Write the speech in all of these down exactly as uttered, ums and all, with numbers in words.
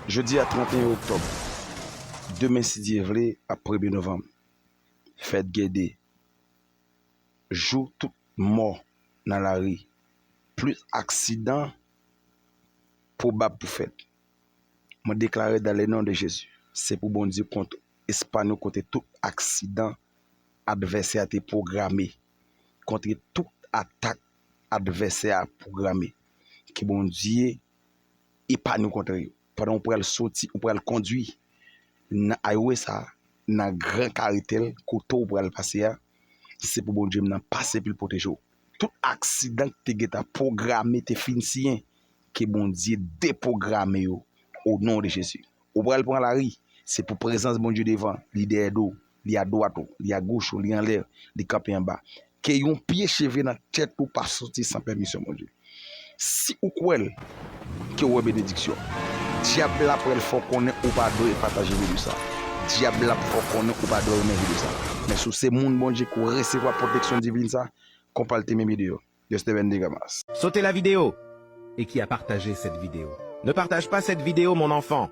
Jodi a trannteyen oktòb, demen si Dye vle ap premye novanm, fèt Gede, jou tout mò nan lari, plis aksidan pwobab pou fèt. Mwen deklare dans le nom de Jésus, se pou Bondye kont espay nou kote tout aksidan advèsè a te pwograme, kontre tout atak advèsè a pwograme. Ke Bondye epanye w kontre yo. Pandan w pral soti, w pral kondwi nan highway sa, nan gran karitel kote w pral pase a, se pou Bondye m nan pase pou l pwoteje w. Tout aksidan ki te gentan pwograme, te fin siyen, ke Bondye depwograme yo o non de Jezi. Ou pral pran lari, se pou prezans Bondye devan, li dèyè do w, li adwat ou, li agoch ou, li anlè, li kanpe anba. Ke yon pye cheve nan tèt ou pa soti san pèmisyon Bondye. Si ou kwè l, ke w wè benediksyon. Dyab la pral fè w konnen ou pa dwe pataje videyo sa. Dyab la ap fè w konnen ou pa dwe renmen videyo sa. Men si w se moun Bondye ke w resevwa pwoteksyon divin sa, konpa l te menm videyo. Yo se te Bendigamas. Sauter la vidéo. Et qui a partagé cette vidéo. Ne partage pas cette vidéo, mon enfant.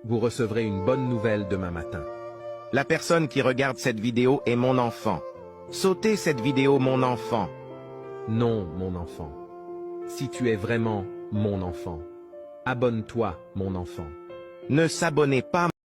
Vous recevrez une bonne nouvelle demain matin. La personne qui regarde cette vidéo est mon enfant. Sautez cette vidéo, mon enfant. Non, mon enfant. Si tu es vraiment mon enfant, abonne-toi, mon enfant. Ne s'abonnez pas.